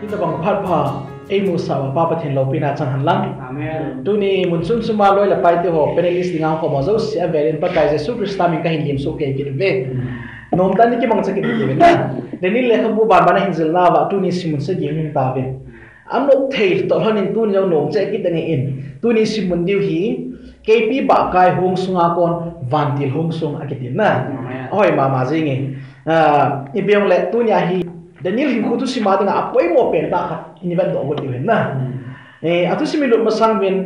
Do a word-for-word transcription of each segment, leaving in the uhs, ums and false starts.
Tabang phat pha, eimusah uva Pa Pathen loupina chang hen lang. Amen. Tuni mun sum sum a loi le pai te ho, panelist dinga ho mo jouse avel in Pakai Jesu Christa min kahin lim soh kei kit uve. Nom tah in kimang cha kit uve na. Daniel lekhabu ban ban a hin jil nauva, tuni simmun sagi hung tauve. Anop thei toh lhon in tuni jong nom cheh kit ding ahin. Tuni simmun diu hi, Keipi bahkai hung sunga kon, vantil hung sung akiti na. Amen. Ahoi mama jing e. Ah, ipi jong le tuni a hi, Daniel hinkho thusim a dinga apoimo pen tah khat, ini vet doh got diu ahin na. Hmm. Eh, athusim ilut masang uvin,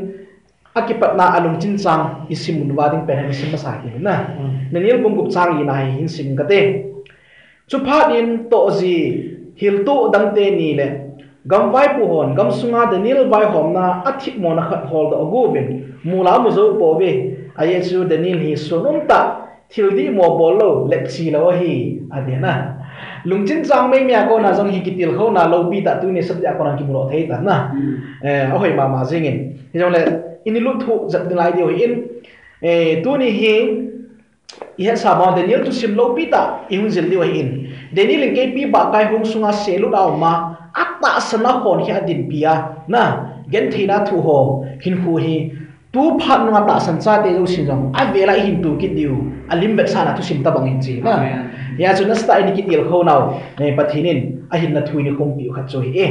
akipatna a lungchin chang isim uva ding pen hin isim masa kit uvin na. Hmm. Daniel bung gup chang li na hi hin sim kate. Chuphat in tohji hiltoh dangte ni le, gamvaipo hon gamsunga Daniel vaihomna a thipmona khat holdoh agot uvin, mol a mu jou pouve, ajeh chu Daniel hi sun umtah, thil dihmo bol lou, lepchi lou ahi, ati na. Lungchin chang meimei a kona jong hi kitilkhouna loupi tah tuni subject a kona kimudoh thei tan na. Hmm. Eh, ahoi mama jing in. Hijongle, ini lut thu jat ding lai diu ahin, eh, tuni hi, Ihet sa bang Daniel thusim loupi tah ihung jil diu ahin. Daniel in keipi bahkai hung sunga selut a um a, atahsan a hon hi adinpi a, na, gentheina thu ho, hinkho hi, tu phat nunga tahsan chate jousen jong, avel a ihin tu kit diu, alim vetsahna thusim tabang ahin chi, na. Amen. Hia chu nasatah in ikitilkhou nau, eh, Pathen in, ahinna thu in ikhumpi u khat chu ahi e.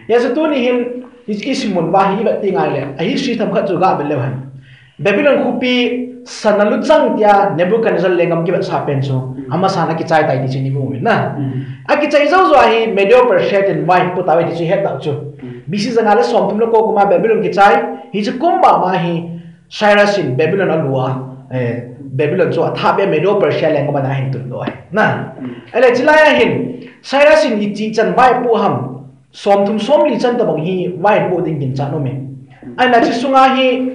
Hia chu tuni hin, i, isim mun uva hi ivet teng le, a history themkhat chu ga vet leu hen. Babylon khopi sana luchang tia Nebuchadnezzar lenggam kivetsah pen chu, mm, amasan akichai tai ti chu imu uvin na. Mm. Akichai jou jou a hi Medo Persia ten vai pu tauve ti chu ihet tau chu. Mm. B C janga le somthum le ko kum a Babylon kichai, hiche kum bama hi Cyrus in Babylon alu a, eh, Babylon chu athah beh a Medo Persia lenggam a ahin tundoh ahi na. Mm. Ahile chulai a hin Cyrus in ichi chan vai pu ham, somthum somli chan tabang hi vai pu ding ginchat um e. Ahina chu sunga hi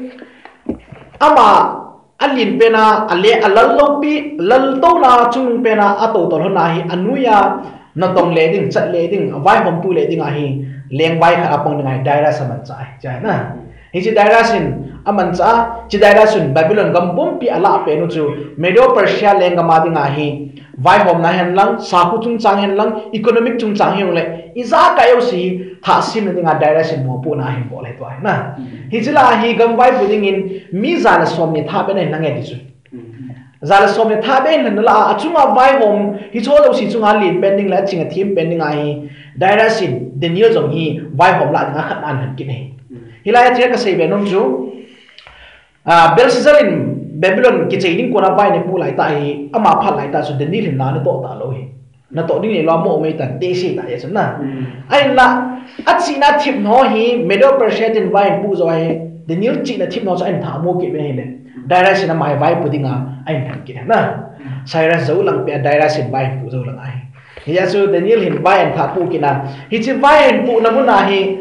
ama alen pen a, ale, alal loupi, laltouna chungnung pen a, atou tou lhon a hi, anoi a natong le ding, chat le ding, vaihomtu le ding a hi, lengvai khat apang ding a hi, Darius amanchah ahi, chai na. Hiche Darius in amanchah a, hiche Darius in Babylon gam pumpi alah pen u chu, Medo Persia lenggam a ding a hi, vaihomna hen lang, sakhu chungchang hen lang, economic chungchang hijongle, ijakai jouse hi, thah semna dinga Darius in mopohna ahin bol ahi tua hi na. Mm. Hiche lah a hi gam vaipo dingin mi ja le somni thah beh in ahin lang e ti chu. Mm. Ja le somni thah beh in ahin la a, achunga vaihom, hiche jouse chunga alen pen ding le aching athem pen ding a hi, Darius in Daniel jong hi vaihom lah dinga khat na ahin kit ahi. Mm. Hilai a thil kasei be nom chu, Ah, Belshazzar in Babylon kichai ding kona vai aneipu lai tah hi, ama phat lai tah chu Daniel hin na anatoh talou hi. Natoh ding neilou a mo mei tan, ti asei tah hi chun na. Hmm. Ahinla, achihna thipna ho hi, Medo Persia ten vai ahin pu jou a hi, Daniel chihna thipna ho chu ahin thah mo kit uvin ahile. Darius in ama hi vaipo dinga, ahin thah kit na. Cyrus jou lang peh a Darius in vai ahin pu jou lang ahi. Hijeh chun Daniel hin vai ahin thah pu kit na. Hiche vai ahin puna mun a hi,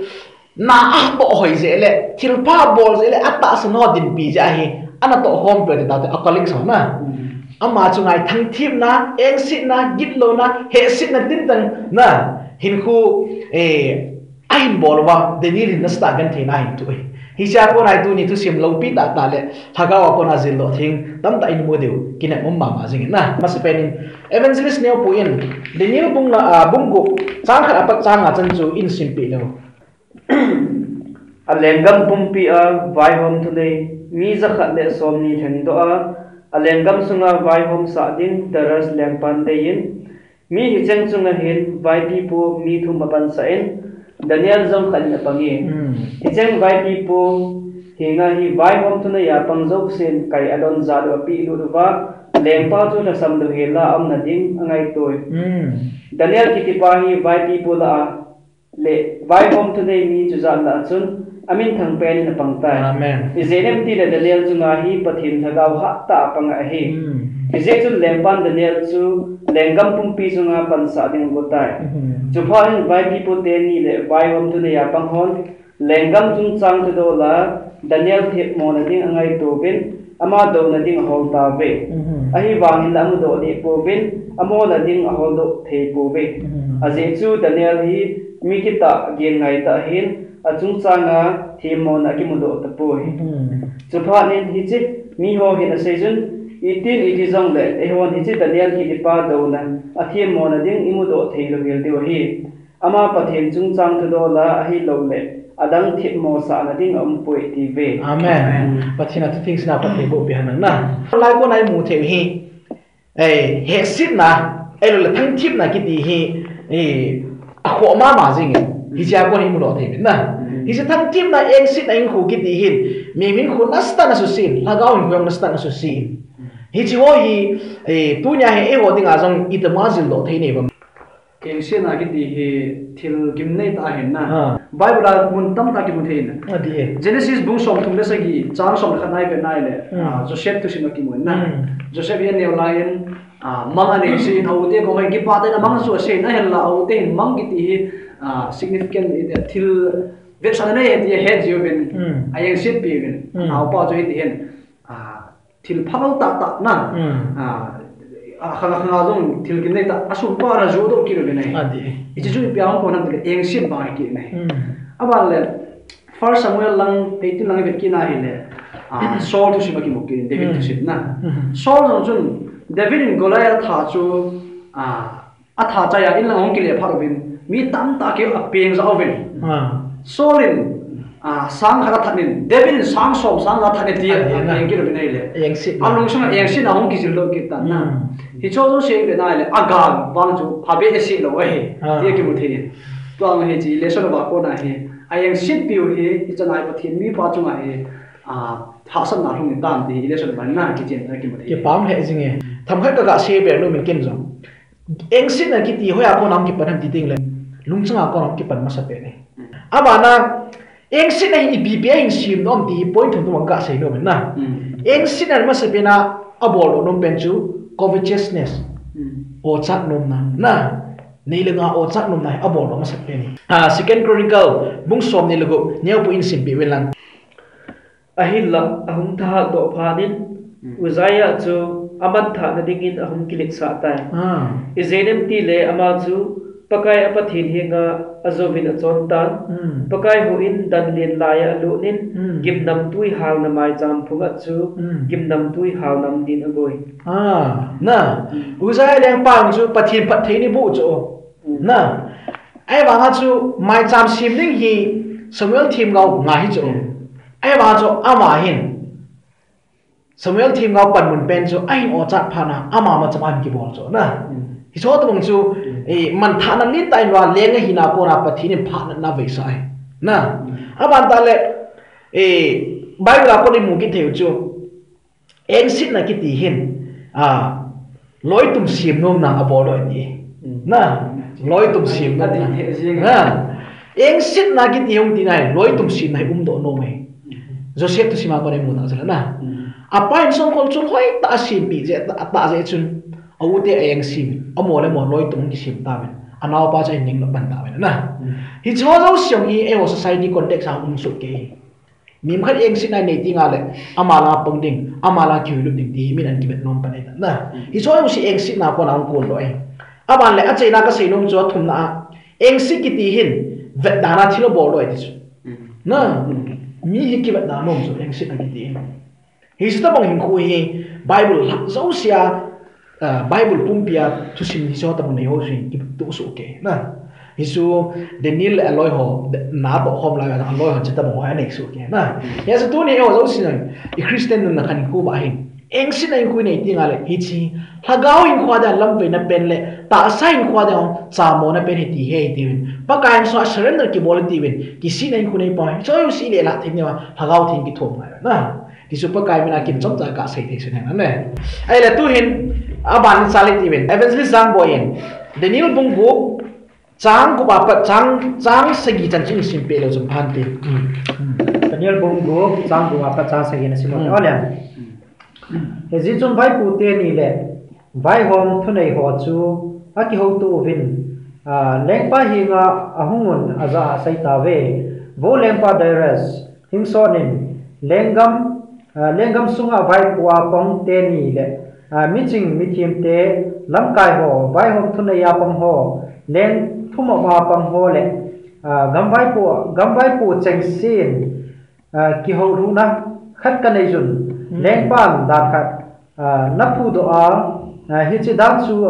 Na atoh hoi jeh le, thilpha abol jeh le, atahsan ho dinpi jeh ahi, anatoh hom peh ti tate, a colleague ho na. Hmm. Ama chunga hi thangthipna, engsetna, gitlouna, hehsetna tintan na, hinkho, eh, ahin bol uva, Daniel hin nasatah a gentheina ahin tu ahi. Hichea kona hi tuni thusim loupi tah tah le, lhagao a kona jildoh theng, tamtah imu diu, kinep um mama jing in na. Masapen in, Evangelist Neopu in, Daniel bung nga, ah, bung gup, chang khat apat chang nga chan chu in simpeh leu. A lenggam pumpi a vaihom thunei, mi jakhat le somni lhengdoh a, a lenggam sunga vaihom sah ding Darius lengpan deiyin, mi hicheng chunga hin vaipipu mi thum apansah in, Daniel jong khat in apang e. Hmm. Hicheng vaipipu henga hi vaihom thunei a pang jousen kai adon jat u apeh lut uva, lengpa chu lhasam lou hel a aumna ding angaito e. Hmm. Daniel kitipa hi vaipipu lah a, le vaihom thunei mi chujat lah a chun, aminthang pen in apang tai. Amen. Ijeh inem itile Daniel chunga hi Pathen lhagao hattah a pang ahi. Hmm. Hijeh chun lengpan Daniel chu lenggam pumpi chunga pansah ding agot tai. Hmm. Chuphat in vaipipu teni le vaihom thunei a pang hon, lenggam chungchang thudol a Daniel themmona ding angaito uvin, ama douna ding ahol tauve. Mhm. Ahivangin la amudoh deh pouvin, amona ding aholdoh thei pouve. Mhm. Ajeh chu Daniel hi mi kitah gen ngai tah ahin, achungchanga themmona akimudoh tapoi. Mhm. Chuphat in hiche miho hin asei chun, itin iti jongle, eihon hiche Daniel kitipa douna, athemmona ding imudoh thei lou hel diu ahi. Ama Pathen chungchang thudol a ahilouleh adang themmo sahna ding aumpoi atiuve. Amen. Amen. Pathen a thu theng sina Pathen boh pi hen lang na. Lai kona imu thei u hi. Eh, hehsetna, ahilouleh thangthipna kiti hi, eh, akhoh mama jing e. Hiche a kon hi imu lou thei uvin na. Mm. Hiche thangthipna, engsetna, hinkho kiti hin, mi hinkho nasatah in asuse in, lhagao hinkho jong nasatah in asuse in. Hiche ho hi, eh, tunia hi eiho dinga jong itama jil doh thei nei uvam. Engsetna kiti hi thil gimnei tah ahin na. Ah. Bible a mun tamtah kimu thei in. Adih e. Genesis bung somthum le sagi, chang som le khat na ivet na ahile, Hmm. ah, Joseph thusim a kimu in na. Hmm. Joseph hi aneo lai in, ah, mang anei jin, a u te koma hin kipah tah in amang chu asei in, ahinla a u te hin mang kiti hi, ah, significant, eh, thil vetsahna nei ahi ti ahet jiuvin, Hmm. a engset pi uvin. Hmm. Naopa chu hiti hin, ah, thil phalou tahtah na. Hmm. Ah, ah, khang, khang a jong thil gimnei tah, asum pa ana joh doh kit uvin ahi. Adih. Hiche chu ipi a hung kon ham tile engset bang ahi kit in ahi. Hmm. Aban le, First Samuel lang, eighteen lang ivet kit na ahile, ah, Saul thusim a kimu kit in, David Hmm. thusim na. Hmm. Saul jong chun, David in Goliath atha chu, ah, atha chai a, in lang ahung kile phat uvin, mi tamtah keu apeng jah uvin. Ah. Saul in, ah, sang khat athat in, David in sang som sang athat in tia, Adih na. Apeng kit uvin ahile. Engset na. Alungsung a engsetna ahung kijil doh kit tan na. Hmm. Hiche jouse ivet na ahile, agal vang chu phabep asei lou ahi. Ah. Tia kimu thei in. Tua hi hiche lesson a kon a hi, a engset piu hi, hichan a hi Pathen mipa chunga hi, ah, hahsatna lhung in tan ti hi lesson a na kichen a kimu thei. Kipa um lheh jing e. Themkhat kaga sei be nom in ken jong. Engsetna kiti hoiya kona hung kipan ham ti ding le, lungchang a kona hung kipan masapen e. Abana, engsetna hi ipi ipi a hin sem nom ti point thum thum kaga sei nom in na. Hmm. Engsetna masapen a abol nom pen chu covetousness. Hmm. Ochat nomna. Na. Nei le gou a ochat nomna hi abol nom masapen e. Ah, Second Chronicle, bung somni le gup, neopu in simpeh uvin lang. Ahinlah, ahung thahat doh phat in, Hmm. Uzziah chu amanthahna dingin ahung kiletsah tai. Ah. Ijeh inem itile ama chu Pakai a Pathen henga ajouvin achon tan. Hmm. Pakai houin dan len laiya alut in, Hmm. gimnamtui halna maicham phunga chu, Hmm. gimnamtui halnam din agoi. Ah, na. Hmm. Uzziah lengpa chu Pathen phattheina bu chu. Hmm. Na. Ahivanga chu maicham sem ding hi Samuel themgao ngai hi chu. Hmm. Ahivanga chu ama hin Samuel themgao panmun pen chu ahin ochat phat na ama maicham ahin kibol chu na. Hmm. Hiche ho tobang chu, Hmm. eh, manthahna lentah in va leng ahina kona Pathen in phatna aveisah ahi. Na. Hmm. Aban tah le, eh, Bible a kon imu kit thei u chu. Engsetna kiti hin, ah, loitum sem nomna abol doh ahi. Hmm. Na, loitum sem nomna. Adih thei jing. Na, engsetna kiti hung tina hi, loitum semna hi umdoh nom e. Hmm. Joseph thusim a kon imu tah chule na. Hmm. Apa in songkhol chul hoitah a sempeh jeh, tah, tah jeh chun, a u te a-eng sem in, amaho le amaho loitum kisem tauvin, anaopa chu ahin ning lou pan tauvin na. Hmm. Hiche ho jouse hi, eiho society context a um soh kei. Mi khat engsetna nei teng le, ama lah a pang ding, ama lah a kihuilut ding ti hi min ahin kivet nom pan ahi na. Hiche ho jouse engsetna kona hung kon doh ahi. Aban le, achaina kasei nom chu athumna a, engset kiti hin, vetdana thil abol doh ahi ti chu. Na, mi hi kivetna nom chu engsetna kiti hin. Hiche tobang hinkho hi Bible lhah jousea, ah, Bible pumpia thusim hiche tobang nei ho chu kitoh soh kei na. Hiche Daniel le aloi ho, na toh khom lai a aloi ho hiche tobang ho anei soh kei na. Hiche tuni eiho jouse jong i Christian nunna khat hinkho a hin, engsetna hinkho nei teng le, hiche lhagao hinkho a dia lamveina pen le tahsa hinkho a dia chamona pen hi ti hi tiuvin, Pakai masanga surrender kibol tiuvin, kisihna hinkho nei pa, hiche jouse le lah thei nau a, Lhagao Theng kithum ngai na. Ti chu Pakai mina kin chomcha kasei thei sun hen ne. Ahile tu hin, aban in chale tiuvin. Evangelist Jangboi in, Daniel bung gup, chang gup apat, chang, chang sagi chan chu ihin simpeh leu chun pha inte. Hmm. Daniel bung gup, chang gup apat, chang sagi na sim u hite. Hmm. Ole. Hijeh chun vaipo teni le, vaihom thunei ho chu akihouto uvin, ah, lengpa henga ahungun ajah a asei tauve. Vo lengpa Darius, hing sot in, lenggam, ah, lenggam sunga vaipo a pang teni le, ah, miching mithem te, lamkai ho, vaihom thunei a pang ho, leng thumop a pang ho le, ah, gam vaipo, gam vaipo chengse in, ah, kihoulutna khat kanei jun, Hmm. lengpan dan khat, ah, naphudoh a, ah, hiche dan chu,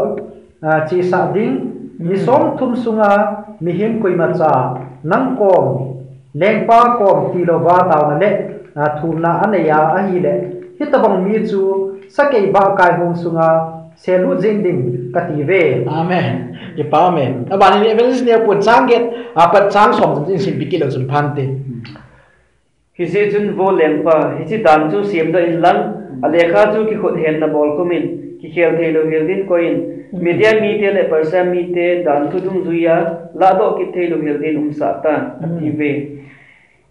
ah, chesah ding, Mi somthum sunga mihem koimacha nang kom, lengpa kom tilouva taona le, a, thumna anei a ahile, hitabang mi chu sakei bahkai hung sunga selut jing ding kati ve. Amen. Kipa amen. Abanin evangelist ne pun chang get, apat chang som chan in simpi kit leu chun phante. Hijeh chun vo lengpa, hiche dan chu semdoh inlang, alekha chu kikhuthenna bolkhum in, kikhel theilou hel din koi in, Media mite le Persia mite dan thu dungjuia lahdoh kit theilou hel din umsah tan, ati ve.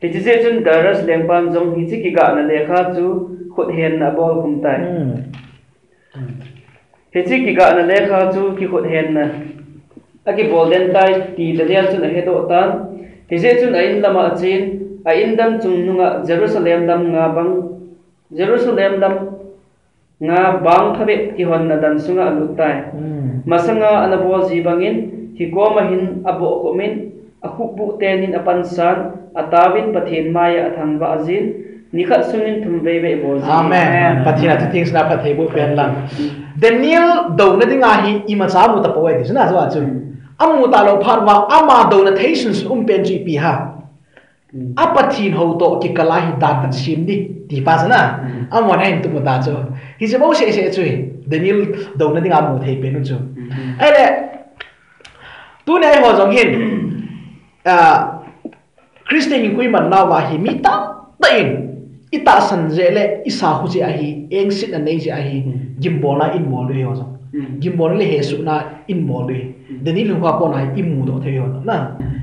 Hiche jeh chun Darius lengpan jong hiche kigahna lekha chu khuthenna abolkhum tai. Hiche kigahna lekha chu kikhuthenna akibol den tai ti Daniel chun ahedoh tan. Hijeh chun a-in lama achen, a-in dan chungnunga Jerusalem lam nga bang, Jerusalem lam nga bang phabep kihonna dan sunga alut tai. Masanga anabol ji bangin, hikoma hin abohkhum in, akhupbuh tenin apansan, ataovin Pathen maiya athangvah jin, nikhat sungin thum veivei abol jin. Amen. Pathen a thuthingsena phattheiboh pen lang. Daniel douna dinga hi imacha amu tapouve ti chuna chu achu. Amu talou phat uva ama douna thei sunsun um pen chu ipi ham. A Pathen hou toh kikal a hi dan kasem ding ti pa chuna. Amahon ahin tup u ta chu. Hiche bou seh seh chu hi Daniel douna dinga amu thei pen u chu. Ahile, tuni eiho jong hin, a, Christian hinkho iman nauva hi mi tamtah in itahsan jeh le isakhu jeh a hi, engsetna nei jeh a hi, gimbolna in bol u hi ho jong. Gimbolna le hesohna in bol u hi. Daniel hinkho a kona hi imudoh thei u hi ho jong.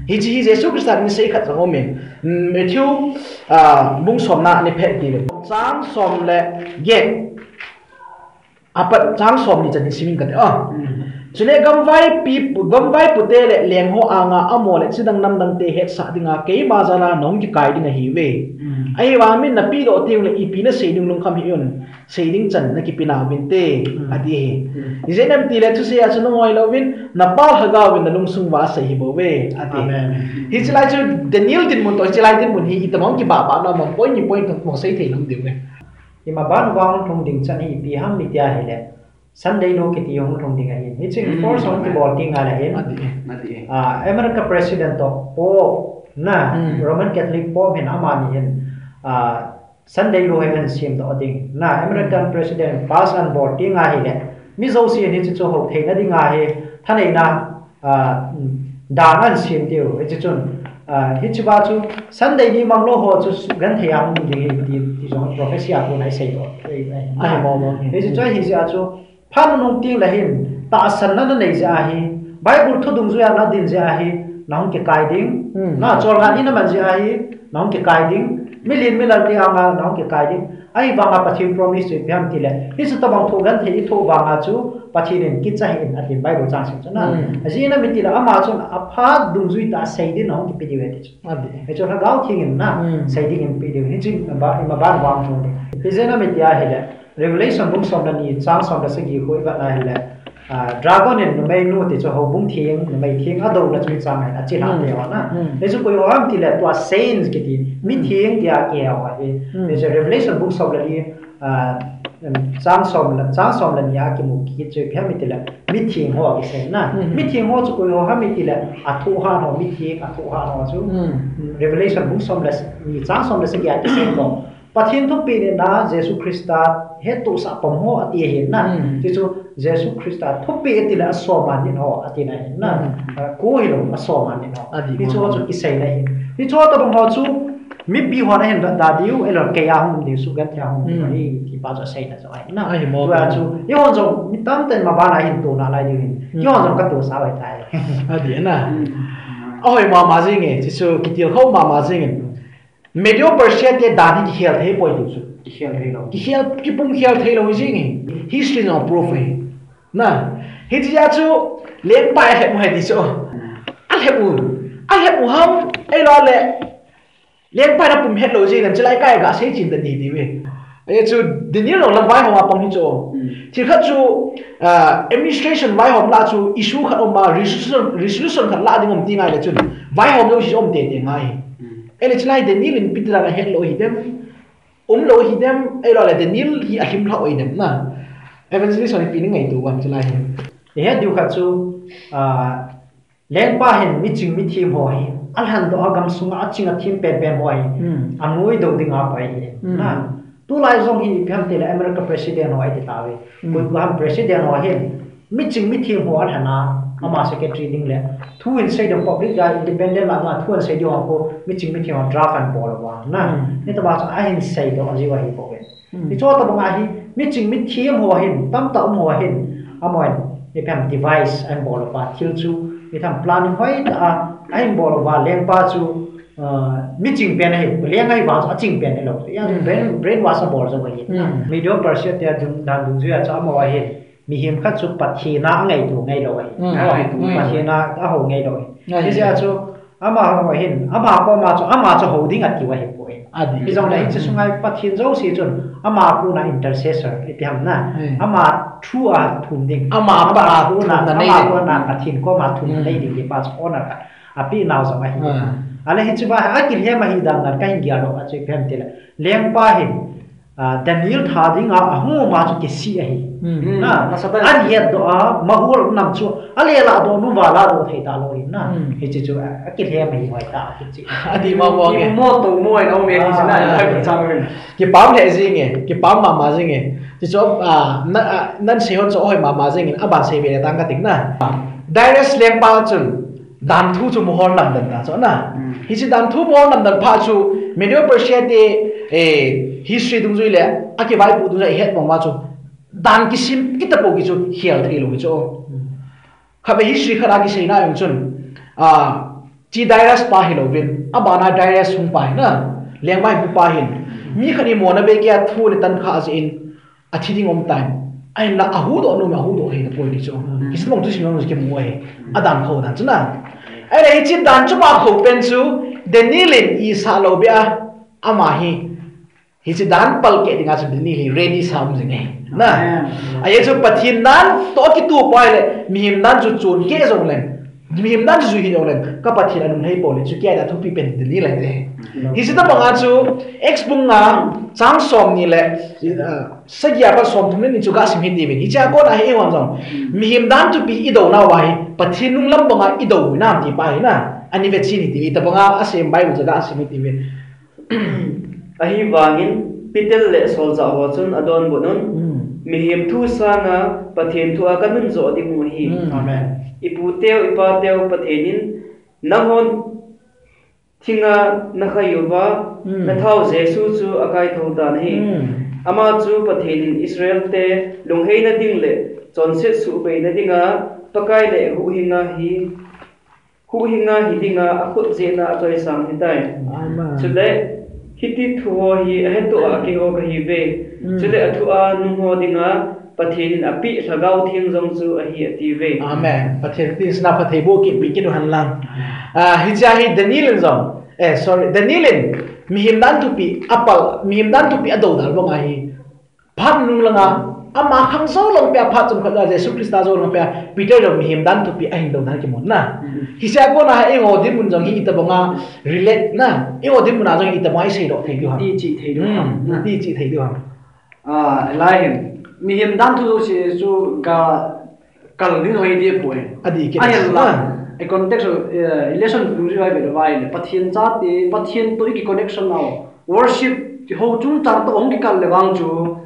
Hiche hi Jesu Christa in asei khat jong aume. Matthew, a, bung somna ni phet tile. Chang som le get. Apat chang somni chan hi simin kate. Chule gamvaipi, gamvaipute le lengho anga amaho le chidang namdangte hetsah dinga keima jala nahung kikai ding ahiuve. Ahivangin napehdoh teng le ipi nasei ding lungkham hih un, sei ding chan nakipe nauvinte, ati hi. Ijeh inem itile thusei a chu nangoi louvin, napa Lhagaovin nalungsung uva asei hibouve, ati. Hiche lai chu Daniel dinmun toh hiche lai dinmun hi itobang kibahbahna um ham, point ni point thum sei thei lou diu ve. Imaban uva hung lhung ding chan hi ipi ham itia ahile, Sunday law kiti hung lhung ding ahin. Hiche enforce hung kibol tengle hin, a, America President toh Pope na, Roman Catholic Pope hin amani hin, a, Sunday law hi ahin semdoh ding. Na, American President pass ahin bol tengle ahile, mi jousen hiche chu hou theina dinga hi thaneina a, dan ahin sem diu, hiche chun, a, hiche va chu Sunday ni manglou ho chu genthei a hung ding ahi ti, ti jong prophecy a kona aseidoh. Hiche chu ahijeh a chu, phat nunung tengle hin, tahsanna nanei jeh a hi, Bible thu dungjuia nadin jeh a hi, nahung kikai ding, na cholngah ni naman jeh a hi, nahung kikai ding, milen milal te anga nahung kikai ding. Ahivanga Pathen promise chu ipi ham itile, hiche tobang thu genthei ithoh vanga chu Pathen in kicha hih in atin Bible chang sung chun na. Ajeh inem itile ama chun aphat dungjui tah sei din ahung kipe diu ahi ti chu. Hichu Lhagao Theng in na, sei ding in pe diu. Hichu imaban vang chu. Ajeh inem itia ahile, Revelation bung som le ni chang som le sagi khu ivet na ahile, a, dragon in numeinu ti chu houbung theng, numei theng adouna chu chang ahi, achilhah teu na. Hichu koi ho ham itile tua saints kiti, mitheng tia kihe ho ahi. Hichu Revelation bung som le ni, a, chang som le, chang som le ni a kimu kit chu ipi ham itile mitheng ho akisei na. Mitheng ho chu koi ho ham itile athohhat ho, mitheng athohhat ho chu. Revelation bung som le ni chang som le sagi a kisei ho. Pathen thupeh nitna Jesu Christa hettohsah pom ho ati ahi na. Hichu Jesu Christa thupeh itile asoman nit ho ati ahi na. A, koi hilou asoman nit ho. Hichu ho chu kiseina ahi. Hichu tobang ho chu mipi hon ahin vetda diu, ahilou keiya hung um diu, sugenthei a hung um diu ahi ti pa chu aseina jong ahi na. Tua chu eihon jong mi tamtah in maban a hin tona lai diu hin, eihon jong katosa ahitai. Ati na. Ahoi mama jenge, hichu kitilkhou mama jenge. Medo Persia te dan hi kikhel thei poi ti chu. Kikhel thei lou. Kikhel, kipumkhel thei lou jing hi. History in jong proof ahi. Na, hitia chu lengpa alhep u ahi ti chu. Alhep u. Alhep u ham, ahilou le. Lengpa in apum het lou jing in, chulai kaiya gasei chen ta ding ti ve. Hichu Daniel jong la vaihom a pang hi chu. Thil khat chu, ah, administration vaihom lah chu issue khat um a, resolution, resolution khat lah ding um ti ngai le chun. Vaihom lou hi chu um tete ngai. Ahile chulai Daniel in ipi ti dan ahet lou hidem, um lou hidem, ahilou le Daniel hi ahim lhah u hidem na. Evangelist hon ipi nangaito uvem chulai hi. Ihet diu khat chu, a, Lengpa hin miching mithem ho hi alhan doh a, gamsunga aching athem penpen ho hi Hmm. anoi doh ding apai hi. Hmm. Na, tulai jong hi ipi ham tile America president ho ahi tave. Hmm. Koi koi ham president ho hin miching mithem ho alhan a, ama secretary ding le thu ahin sei ding, public a independent langa thu ahin sei ding ho, miching mithem ho draft ahin bol uva. Na, Hmm. hitobang chu ahin sei doh jiu ahi bouve. Hmm. Hiche tobang a hi, miching mithem ho hin, tamtah um ho hin, amahon, ipi ham, device ahin bol uva, thil chu, ipi ham, planning hoitah a ahin bol uva, lengpa chu, ah, miching pen ahi, leng ahi vang chu aching pen ahilou. Hia Hmm. brain, brainwash abol jou ahi. Hmm. Medo Persia te a dun, dan dungjuia chu amaho hin, mihem khat chu Pathen a angaito ngailou ahi. Hmm. Aw, Hmm. Pathen a ahou ngailou ahi. Ahi. Hijeh a chu, amaho hin, ama koma chu, ama chu hou ding atiu ahipoi. Adi. Hijongle hiche sunga Pathen jouse chun, ama kona intercessor, ipi ham na. Hmm. Ama through a thum ding. Ama pa a kona, thumna nei ama ding. Kona Pathen koma thumna Hmm. nei ding ti pa chu honor khat apeh nau jong ahi. Hmm. Ahile hiche pa akilhem ahi dan dan kahin gel doh a chu ipi ham tile, lengpa hin, ah, Daniel tha dinga ahung um a chu kisih ahi. Hmm. Na, Hmm. Satan ahet doh a, mahol nam chu, ale lah doh, nu va lah doh thei talou ahi na. Hmm. Hiche chu, a, akilhem ahi hoitah, kichi. Adi ma mo nge. Mo to mo ai na um e, Ah. hiche na, ai ko chang e. Kipah lheh jing e, kipah mama jing e. Hiche chu, ah, na, ah, nan sei hon chu hoi mama jing in, aban sei ve le tang kating na. Darius lengpa chun, Dan thu chu mu hol lamdan ta chu na. Hmm. Hiche dan thu mu hol lamdan phat chu Medo Persia te, eh, history dungjui le akivaipoh dungjui a ihet bang uva chu dan kisim kit tapou ki chu hial thei lou hi chu. Hmm. Khatvei history khat a kiseina jong chun, ah, hiche Darius pa hilouvin, abana Darius hung pa hi na. Lengpa hi pu pa hin. Mi khat hi mona bei kia thu le tan kha ajeh in, athi ding um tan. Ahinla ahuhdoh nom, ahuhdoh thei tapoi ti chu. Hmm. Hiche bang thusim jong kimu ahi. Adan kho dan chu na. Ahile hiche dan chu ma kho pen chu Daniel in isah lou beh a ama hi. Hiche dan palkeh dinga chu Daniel hi ready sa um jing ahi. Na. Amen. Ajeh chu Pathen dan toh kitoh pa ahile mihem dan chu chon keh jongleng. Mihem dan chu jui hih jongleng, ka Pathen alunglhai pou le, chu kia da thupi pen Daniel ahi te. Hiche tobang a chu, Acts bung nga, chang somni le, ah, sagi a pat somthum le ni chu ga sim hiti uvin. Hiche a kona hi eihon jong, mihem dan thupi idou nauva hi, Pathen nung lam banga idou u hinam ti pa hi na. Ani ve chin hiti uve, tobang a asem Bible chu ga sim hiti uvin. Ahivangin Peter le solchah ho chun adonbut un, Hmm. Mihem thu sanga Pathen thu a kanunjot ding u ahi. Hmm. Amen. Iputeu, ipateu Pathen in nanghon thinga nakhai uva, Hmm. nathau Jesu chu akaithou tan ahi. Hmm. Ama chu Pathen in Israel te lungheina ding le chonset suhbeina dinga Pakai le huhhinga hi Huhhinga hi dinga akhut jeh a achoisang ahitai. Amen. Chule, hiti thu ho hi aheto a keiho kahiuve. Mm. Chule, athu a nung ho dinga Pathen in apeh Lhagao Theng jong chu ahi atiuve. Amen. Pathen tin sina phatthei boh kit peh kit u hen lang. Ah, hiche a hi Daniel in jong, eh, sorry, Daniel in mihem dan thupi apal, mihem dan thupi adou dan bang ahi. Phat nung langa, ama khang jou lou peh a phat chomkhat a Jesu Christa jou lou peh a, Peter jong mihem dan thupi ahin dou dan kimu na. Mm. Hiche a kona hi eiho dinmun jong hi itobanga relate na, eiho dinmun a jong hi itobanga isei doh thei diu ham. Iti chih thei diu ham. Hmm, iti chih thei diu ham. Ah, lai hin. Mihem dan thu jouse chu ga kal ding hoi dipoi. Adi kit. Ahinla, Ah. i context, eh, i lesson dungjuia ivet uva ahile, Pathen chate, Pathen toh i connection nau, worship, ho chungchang toh hung kikal le vang chu,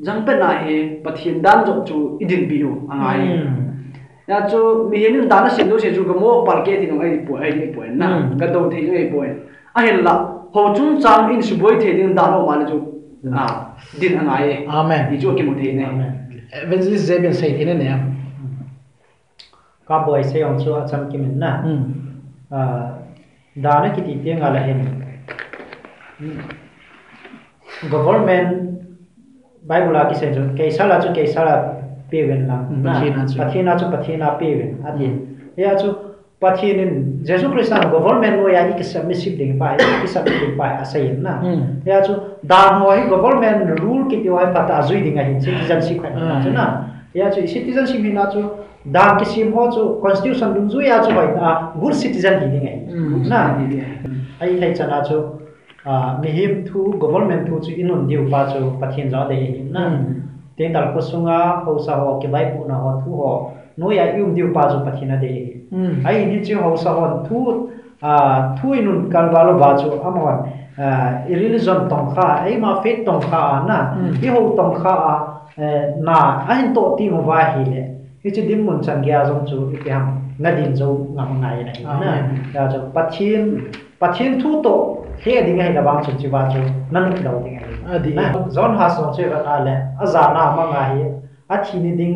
jangpet a hi Pathen dan joh chu i dinpi u angai. Hmm. Hia chu mihem in dan asim jouse chu ga mo palkeh thei nung ahipoi, ahipoi na. Hmm. Ga dou thei nung ahipoi. Ahinla, ho chungchang in suboi thei ding dan ho ma le chu, Hmm. ah, din angai e. Amen. Ti chu kimu thei ne. Amen. Evangelist Zebin sei thei ne ne. Ka boi sei ong chu achamkim in na. Hmm. Ah, dan akiti teng a la hin. Government Bible a kisei chu, Kaisar a chu Kaisar a peuvin lang. Hmm, na. Pathen a chu. Pathen a chu Pathen a peuvin. Ati. Hmm. Hia chu, Pathen in, Jesu Christa in government noiya i kisubmit ding pa, i kisubmit ding pa, asei in na. Hmm. Hia chu, dan ho hi government rule kiti ho hi phatah a jui ding ahin, citizenship khat na chu na. Hmm. Hia chu, i citizenship hi na chu, dan kisem ho chu, constitution dungjuia chu hoitah a, good citizen hi ding ahi. Hmm. Na. Ahithei chan a chu, ah, mihem thu, government thu chu i nun diu pa chu, Pathen jong adei ahi na. Hmm. Tengtal khosunga haosa ho kivaipohna ho thu ho noiya i um diu pa chu Pathen in adei ahi. Hmm. Ahin hiche haosa hon thu, ah, thu i nun kalval uva chu amahon, ah, i religion tongkha, eima faith tongkha a na, Hmm. i hou tongkha a, eh, na, ahin toh teng uva ahile, hiche dinmun chan geiya jong chu ipi ham, nadin jou ngam angai ahi na. Amen. Hijeh chun Pathen Pathen thu toh lheh ding ahile vang chun hichea chu nanop lou ding ahi. Adih. Na, John Huss jong chu ivet a le, ajana amang ahi, athi ni ding,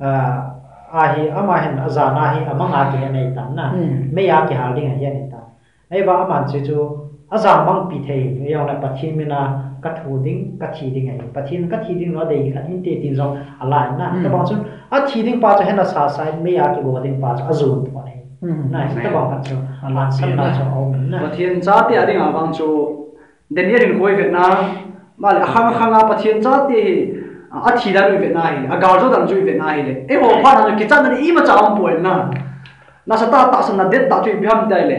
ah, ahi, ama hin ajana hi amang a kihe nei tan na. Hmm. Meiya kihal ding ahi anei tan. Ahivang aman chu chu, ajamangpi thei, ijongle Pathen mina kathu ding, kathi ding ahi. Pathen kathi ding lou dei khat hinte tin jong alah in na. Hmm. Tabang chun, athi ding pa chu hena sasa in, meiya kigo ding pa chu ajon thon ahi. Hmm. Na, hitabang khat chu, Amen. Asan na chu aum in na. Pathen chate a dinga vang chu, Daniel in koi vetna, male, akhang akhang a Pathen chate hi, a, athi dan u vetna hi, agal jo dan chu vetna hile. Eiho phat a chu kichatna imacha umpoi na. Nasatah tahsanna dettah chu ipi ham tile.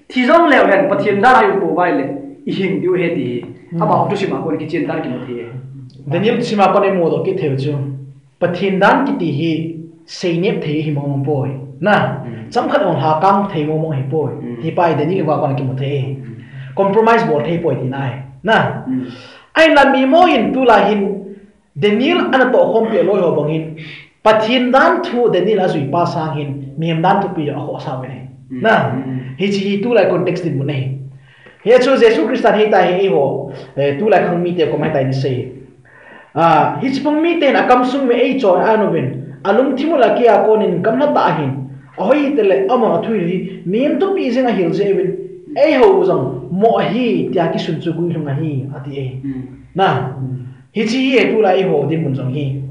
Thi jongleu hen, Pathen dan a i um pouva ahile, i hing diu ahi ti hi. Hmm. Ama thusim a kon kichen dan kimu thei. Daniel thusim a kon imu doh kit thei u chu. Pathen dan kiti hi seinep thei hi mong mong poi. Na, Mm. chomkhat jong lhakang thei mong mong hi poi. Mm. Ti pa hi Daniel vah a kon kimu thei. Mm. Compromise bol thei poi tina ahi. Na. Mm. Ahinla mimo in tulai hin Daniel ana tohkhompi a loi ho bang hin Pathen dan thu Daniel ajui pa sang hin mihem dan thupi jong akhohsah uvin ahi. Mm. Na. Mm. Hiche hi tulai context dinmun ahi. Hiche chu Jesu Christa in heitah hi eiho, eh, tulai khang mite kom a heitah in asei. Ah, hiche bang miten akamsung mi eichoi a anauvin, alungthim u le akei a konin gamla tah ahin, ahoi tele amang athuhil hi, mihem thupi jeng ahil jeh uvin, eiho u jong mo ahi, tia kisun chu guilhung ahi, ati e. Hmm. Na, Hmm. hiche hi tulai eiho dinmun jong hi.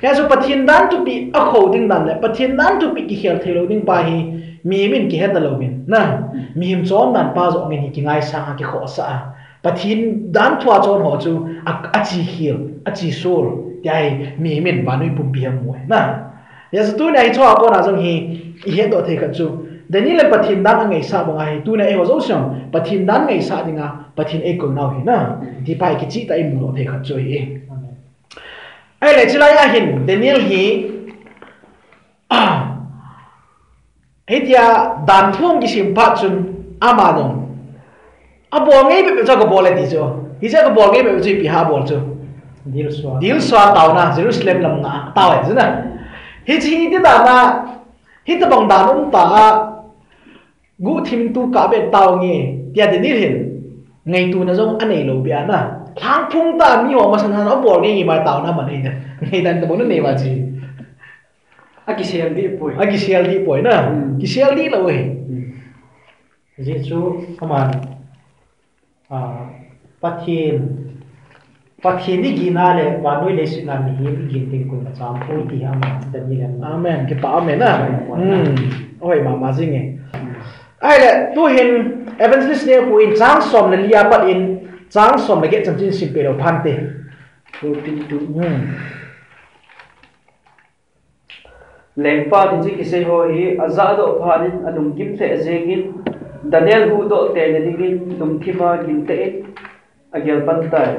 Hiche chu Pathen dan thupi akho ding dan le, Pathen dan thupi kikhel thei lou ding pa hi, mihem in kihe talou vin. Na, Hmm. mihem chondan pa jong in hi kingaisang a kikhohsah a. Pathen dan thu a chon ho chu a, achi khel, achi sol, tia hi mihem in vannoi pumpi a amu ahi na. Hiche chu tunia hiche a kona jong hi i hetdoh thei khat chu Daniel in Pathen dan angaisah bang ahi, tunia eiho jouse Pathen dan ngaisah dinga Pathen eikou nau ahi na. Ti pa hi kicheh tah a imu doh thei khat chu ahi. Amen. Ahile chulai a hin Daniel hi Hitia dan thu kisem phat chun ama jong abol ngei bep chu kabol e ti chu. Hiche kabol ngei bep chu ipi ham abol chu. Dilsua. Dilsua taona, Jerusalem lam na tao e chu na. Hiche hi ti dan a, hitabang dan um ta a, guhthim tu kah beh tao nge, tia Daniel hin ngaituna jong anei lou beh a na. Lhangphong tah a miho masang a abol ngei ngei ma taona man ahi na. Ngaidan tabang na nei ma chi. Akisel dih poi. Akisel dih poi na. Hmm. Kisel dih lou ahi. Hmm. Jesu aman, ah, Pathen, Pathen igin a le vannoi leiset a mihem igin teng koima chang poi ti hi aman Daniel in. Amen. Kipa amen na. Amen. Hmm. Ahoi mama jing e. Hmm. Ahile, tuhin Evangelist Neo pu in chang som le li a pat in chang som le get chan chin simpeh leu phante. Fourteen two. Hmm. Lengpan hiche kisei ho hi ajahdoh phat in alunggim lheh jengin, Daniel huhdoh teina dingin lungthim a gimtah in agel pan tai.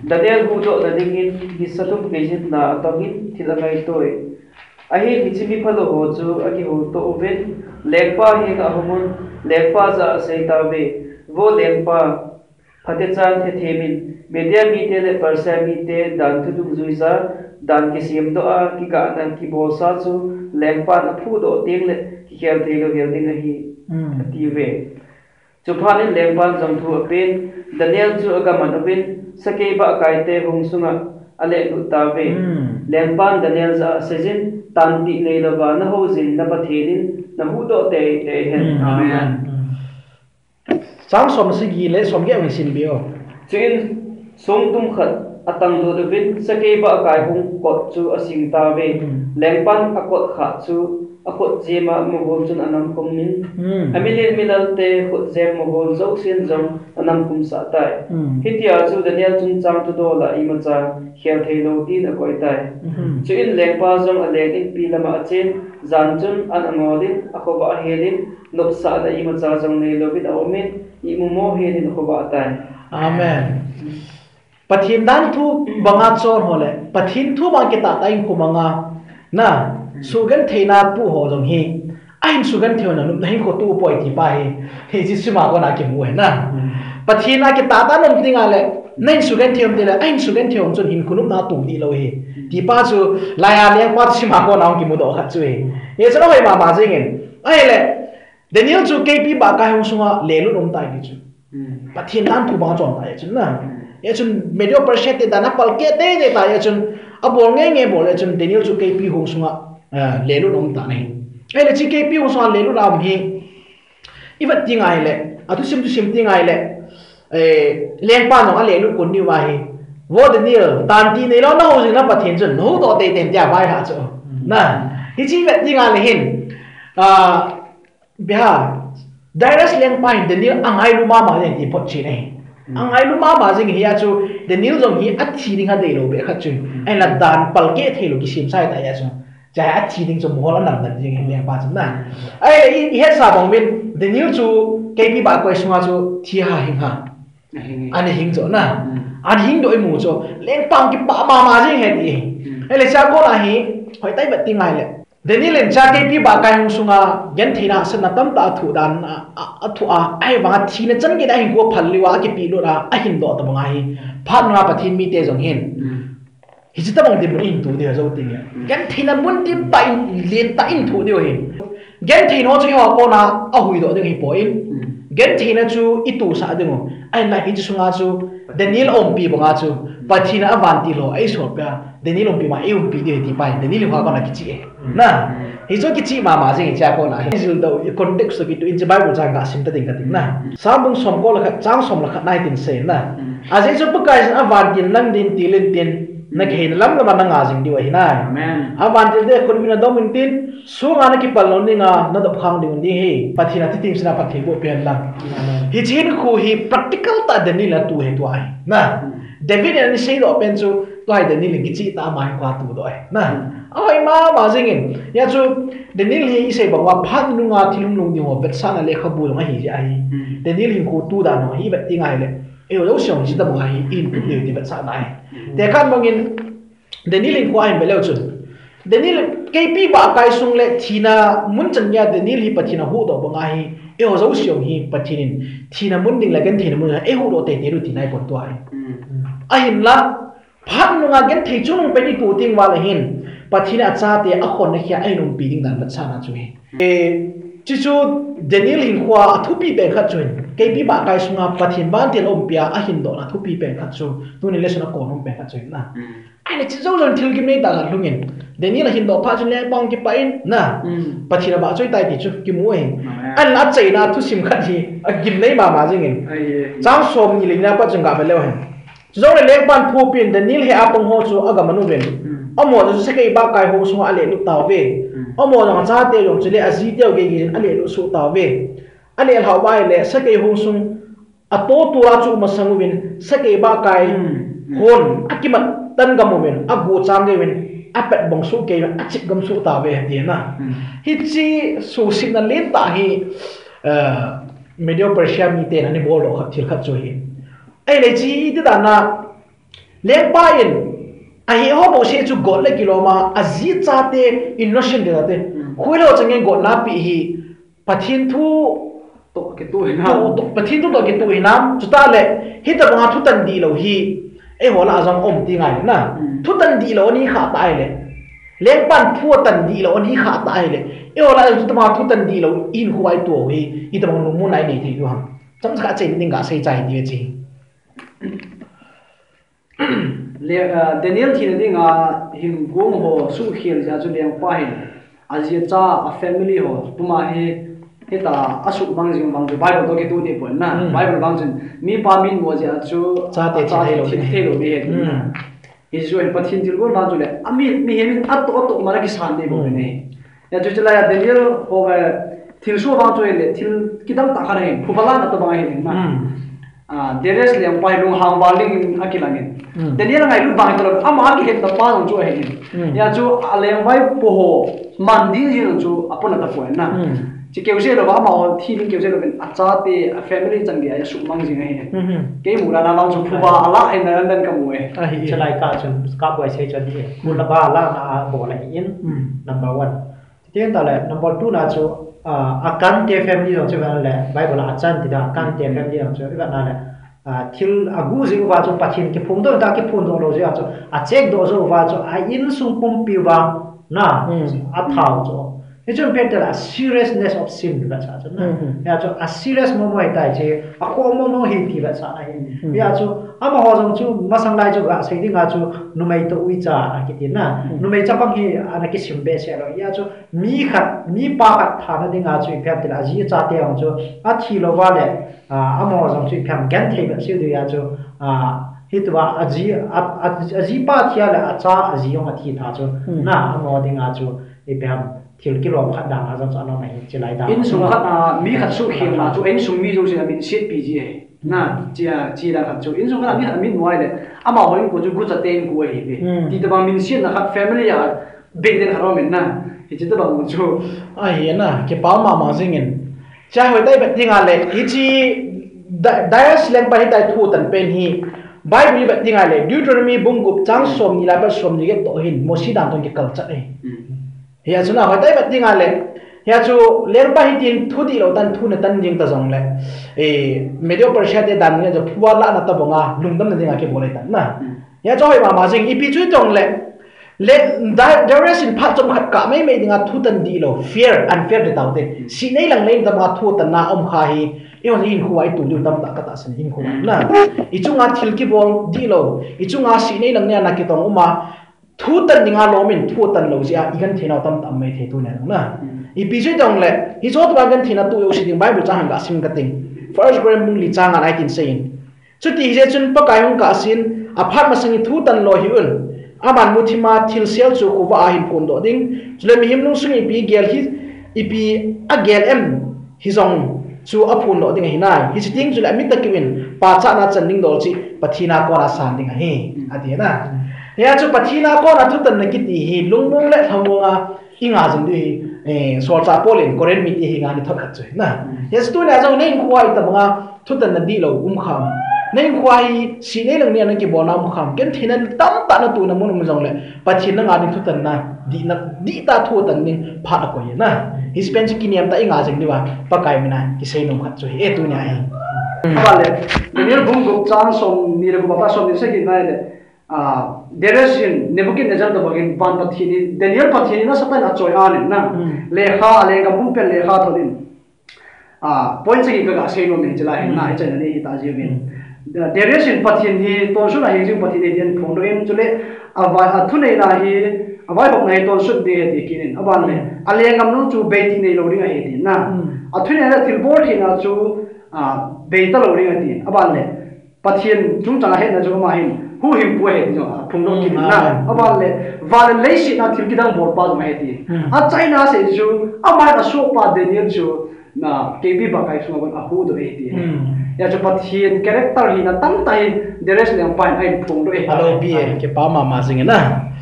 Daniel huhdohna dingin nisa thum kei jin na atongin thil angaito e. Ahin hiche mi phalou ho chu akihoutoh uvin, lengpa henga ahung un, lengpa jah a asei tauve, Vo lengpa, Phatechan hethem in, Media mite le Persia mite dan thu dungjuija, dan kisemdoh a, kigahna kibolsa chu lengpan aphuhdoh teng le kikhel theilou hel ding ahi, Hmm. atiuve. Chuphat in lengpan jong thu apen, Daniel chu agaman uvin, sakeibah kaite hung sunga alehlut tauve. Hmm. Lengpan Daniel jah a aseijin, Tantih neilouva nahoujin na Pathen in nahuhdoh teitei hen. Hmm. Amen. Amen. Hmm. Chang som le sagi le som get vang sim be o. Chuin songtum khat atanglut uvin sakeibah kai hung kot chu asing tauve. Hmm. Lengpan akot khat chu akhutjem a mohol chun anamkhum in, Hmm. amilen milalte khutjem mohol jousen jong anamkhumsah tai. Hmm. Hitia chu Daniel chungchang thudol a imacha khel theilou tin akoi tai. Hmm. Chuin lengpa jong alen inpi lama achen, jan chun an angol in akhovah ahel in, nopsahna imacha jong neilouvin aumin, imumo hel in akhovah tai. Amen. Pathen dan thu banga chon ho le Pathen thu banga kitah tah hinkho manga na, sugentheina tu ho jong hi ahin sugenthei hon a nopna hinkho tu poi ti pa hi, hiche sima kona kimu ahi na. Pathen a kitah tah a um teng le nahin sugenthei hon teng le ahin sugenthei hon chun hinkho nopna tu dih lou ahi ti pa chu, laiya lengpa chu sima kona hung kimudoh khat chu ahi. Hichu ahoi mama jengin. Ahile Daniel chu keipi bahkai hung sunga lelut um tai ti chu. Pathen dan thu banga chon tai chun na. Hichun Medo Persia te dan a palkeh teitei tai chun, abol ngeingei bol chun Daniel chu keipi hung sunga, eh, lelut um tan ahi. Ahile hiche keipi hung sunga lelut a um hi ivet teng ahile, athusim thusim teng ahile, eh, lengpan jong alelut kon diu ahi. Vo Daniel, tanti neilou nahou jing na Pathen chun nahuhdoh teitei in tia vailhah chu. Na, hiche ivet teng ahile hin, ah, Biha, Darius lengpa hin Daniel angailu mama jeng ti photchet ahi. Angailu mama jeng hia chu Daniel jong hi athi ding adeilou beh khat chu. Ahinla dan palkeh theilou kisemsa ahitai a chu. Chua athi ding chu mohor anam dan jeng hi lengpa chu na. Ahile i, ihetsah bang uvin Daniel chu keipi bahkai sunga chu thi ha hing ha. Ana hing chu na. Ana hingdoh imu chu. Lengpa kipah mama jeng ahi ti. Ahile chua kona hi, hoitah ivet teng ahile Daniel in chua keipi bahkai hung sunga gentheina hahsatna tamtah athoh dan a, a, athoh a, ahivanga thina chan geiyin ahinkho aphal liu a, akipehlut a, ahindoh tobang ahi. Phat nunga Pathen mite jong hin hiche tobang dinmun in thoh diu ahi jou teng le. Gentheina mun tamtah in, lentah in thoh diu ahi. Gentheina chu eiho kona ahuhdoh ding ahipoi. Gentheina chu itosah diu. Ahinla hiche sunga chu Daniel umpi banga chu Pathen in avantil ho eisolpeh a, Daniel umpi ma eiumpi diu ahi ti pa hi Daniel hinkho a kona kicheh ahi. Na, hichu kicheh mama jeng ahi chua kona hi. Jildoh, context toh kitoh in hiche Bible chang gasim ta ding kating na. Sam bung somko le khat, chang som le khat na hitin asei na. Ajeh chu Pakaiyin avantil nang din tilin tin, nakihei na lamlam a nanga jing diu ahi nai. Avantil te khut uvin nadom intin, sunga nakipal lou dinga, nadop khang ding ding ahi. Pathen a thithem sina phatthei boh peh hen lang. Hiche hinkho hi practical tah Daniel in atuh ahi tua hi. Na, David in ana seidoh pen chu, tua hi Daniel in kicheh tah a ama hinkho atuhdoh ahi. Na, ahoi mama jengin. Hia chu Daniel hi isei bang uva phat nunga thil hung lhung ding ho vetsahna lekhabu jong ahi jeh ahi. Daniel hinkho tu dan ho hi ivet teng ahile, eiho jouse jong hiche tobang ahi, ihin tup diu ti vetsahna ahi. Tekah bangin Daniel hinkho a hin ve leu chun, Daniel keipi bahkai sung le thina mun chan geiya Daniel hi Pathen in ahuhdoh bang ahi, eiho jouse jong hi Pathen in thina mun ding le gentheina mun ding eihuhdoh teitei diu tina ahi pon tua hi. Ahinla, phat nunga genthei chungnung pen itoh teng uva le hin, Pathen in achate akhonna khia ahin umpi ding dan vetsahna chu ahi. Eh, chuchu Daniel hinkho a athupi pen khat chu hin, keipi bahkai sunga Pathen vantil aumpi a ahindohna athupi pen khat chu, tuni lesson a kon um pen khat chu hin na. Ahile hiche jou jong thil gimnei tah khat lhungin, Daniel ahindoh phat chun lengpa kipah in na. Pathen avahchoi tai ti chu kimu ahi. Ahinla achaina thusim khat hi agimnei mama jengin. Chang somni le ni na pat chun gave leu hen. Chujongle lengpan phu apen Daniel hea pang ho chu agam anu uvin. Amaho chu sakei bahkai hung sunga alelut tauve. Amaho jong achate jong chule ajiteu gei gei in alelut soh tauve. Alelhah uva ahile sakei hung sung atoh tua chu masang uvin sakei bahkai hon akimat tan gam uvin agu chang gei uvin apet bong soh kei uvin achip gam soh tauve tina. Hiche suhsetna lentah hi, eh, Medo Persia miten ana boldoh khat thil khat chu ahi. Ahile hiche iti dan a, lengpa in, ahi ho bouseh chu got le kilom a, aji achate, innocent te tate. Khoilou chang in gotna peh hi, Pathen thu toh kitoh hinam. Toh, toh, Pathen thu toh kitoh hinam. Chutah le, hitobanga thutan dihlou hi, eiho lah a jong um teng ahile na. Thutan dihlou ana hi khah tah ahile. Lengpan phu atan dihlou ana hi khah tah ahile. Eiho lah a jong chutobanga thutan dihlou, ihinkho a itoh u hi, itobang lungmonna inei thei diu ham. Chomcha khat achaina ding gasei chai diu ahi. Le, ah, Daniel thina dinga hin gong ho suhkhel jeh a chu lengpa hin aji acha a family ho puma hi, hita asuhmang jing vang chu Bible toh kitoh deh poi na. Bible vang chun mipa mitmu jeh a chu chate thi theilou ding ahi tina. Hichu hin Pathen thilgon vang chule, ami, mihem in atoh atoh man a kisan deh bou ahi. Hia chu chulai a Daniel ho, eh, thilsoh vang chu ahile, thil kidang tah khat ahin, phuba lan a tobang ahin na. Ah, Darius lengpa hi lunghang val dingin akilangin. Daniel angailut vang hi tolou, ama akilhenna pa jong chu ahin. Hia chu alengvaipo ho man ding jong chu apona tapoi na. Chi keu jeh lou va, amaho thi ding keu jeh lou vin, achate, a family chan gei a sumang jing ahi. Mhm. Kei mu dan a vang chu phuba a la ahi na dan dan ka mu e. Ahi. Chalai ka chun, ka buai sei chun hi. Khu la ba la na a bol ahi in. Mm. Number one. Tin ta le, number two na chu, ah, Achan te family jong chu va le, Bible a Achan ti da, Achan te family jong chu va na le. Ah, thil a gu jing uva chu Pathen kiphong doh ta kiphong doh lou jeh a chu, a check doh jou uva chu, a insung pumpi uva na, hmm, a thau chu. Hichun pen tela seriousness of sin vetsah chu na. Hmm, hmm. Hia chu a serious momo hitai che, a kho momo hi ti vetsah na hi. Hmm. Hia chu amaho jong chu masang lai chu gasei dinga chu numei toh uicha akiti na. Hmm. Numei chapang hi ana kisim behseh lou. Hia chu mi khat, mi pa khat thana dinga chu ipi ham tile aji achate jong chu athi lou va le, ah, amaho jong chu ipi ham genthei behseh diu hia chu, ah, hitua aji, a, a, ajipa thi a le acha aji jong athi tha chu. Hmm. Na, amaho dinga chu ipi ham thil kilom khat dan a jong chu anom ahi chilai dan. Insung khat a mi khat suhkhelna chu insung mi jouse a minsetpi ji ahi. Na, chia, chi dan khat chu. Insung khat a mi khat a min nuai le, amaho in ko chu gucha te in ko ahi ve. Hmm. Ti tabang minsetna khat family a beh den khat om in na. Hichi tabang chu. Ahi na, kipa mama jing in. Cha hoi tai bet dinga le, hichi di-, diocese lengpa hitai thu tan pen hi. Bible bet dinga le, Deuteronomy bung gup chang, hmm, som ni la bet som ni get toh hin, Mosi dan tong kikal chat ahi. Hmm. Hia chu na hoi tai bet dinga le. Hia chu lengpa hitin thu dihlou tan thu na tan ding ta jong le. Eh, Medo Persia te dan nge chu phuba la na tabang a lungdam na dinga kibol ahi tan na. Hmm. Hia chu hoi mama jing ipi chu tong le. Le, Da-, Darius in phat chomkhat kah meimei dinga thu tan dihlou, fair, unfair ti tau te. Sihnei langnei tabang a thu tan na um kha hi, i hon hinkho a i tu diu tamtah ka tahsan hinkho a na. I chunga thil kibol dihlou, i chunga sihnei langnei a na kitong um a, thu tan dinga lom in thu tan lou jeh a, i genthei nau tamtah um mai thei tunia na. Ipi chu tong le, hiche tobang genthei na tu u si ding Bible chang hang ka sim ka ting. First Corinthians bung li chang nga a hitin asei in. Chuti hijeh chun Pakai hung kahsen, aphat masang hi thu tan lou hih un. Aman muthim a thilsel chu khovah a hin phondoh ding. Chule mihem lungsung ipi gel hi, ipi agel em hijong chu aphondoh ding ahi nai. Hiche teng chule amit a kiu in, pachatna chan ding dol cheh, Pathen a kona san ding ahi, ati na. Hia chu Pathen a kona thutanna kiti hi, lungmong le lhamong a, i nga jing diu hi, eh, solchah Paul in Corinth mite hi nga ni thot khat chu ahi na. Hia chu tunia jong na hinkho a itabang a, thutanna dihlou um kham. Na hinkho a hi sihnei langnei a na kibolna um kham. Genthei na tamtah na tuna mun um jong le. Pathen na nga ding thutanna. Dihna, dihtah thutan ding phat akoi na. Hiche pen chu kinem tah a i nga jing diu va. Pakai min a kisei nom khat chu ahi. E tunia hi. Aban le. Daniel bung gup chang som ni le gup a pat som ni le sagi na le. Ah, Darius in Nebuchadnezzar tobang in van Pathen in, Daniel Pathen in asatah in achoi anin na. Hmm. Lekha, a lenggam pumpen lekha thot in. Ah, point sagi ka ga sei nom e, chulai hin na, hmm, hiche na ni hi ta ji vin. Hmm. Da-, Darius in Pathen hi tonsot a hing jing Pathen hi din phongdoh in, chule avai, athuneina hi, avaihopna hi tonsot ding ahi ti kit in. Aban le, hmm, a lenggam nung chu beiti neilou ding ahi ti na. Hmm. Athunei le thilbol theina chu, ah, beita lou ding ahi ti. Aban le, Pathen chungchang a hetna chu ama hin huhhingpu ahi ti jong aphongdoh kit in na. Hmm, amen. Aban le, van le leiset a thil kidang bolpa jong ahi ti. Hmm. Achaina sei chu, ama hin asohpa Daniel chu, na, K B Bakai sunga kon ahuhdoh ahi ti. Hmm. Hia chu Pathen character hina tamtah hi Darius lengpa hin ahin phongdoh ahi. Alo, bi e, kipa mama jing in na.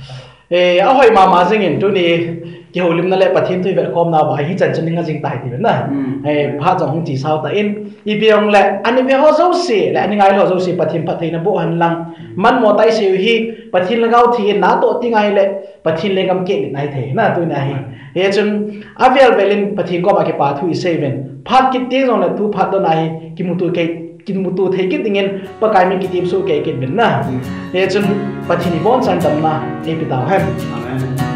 Eh, ahoi mama jing in tuni kihoulimna le Pathen thu i vetkhomna uva hi chan chun i nga jing tai ti na. Hmm. Eh, phat jong hung che sao tan, ipi hung le, ani ve ho jouse, le ani ngai lou jouse, Pathen phattheina boh hen lang. Manmo tai sei u hi, Pathen lhagao thi in natoh ti ngai le, Pathen lenggam keh le nai thei na, tunia hi. Hichun, avel vel in Pathen koma kipathu i sei uvin. Phat kit teng jong le tu phat dona hi, kimuto kei, kimuto thei kit dingin Pakai min kitepso kei kit uvin na. Hmm. Hichun Pathen in ibonchauvin damna eipe tauhen. Amen.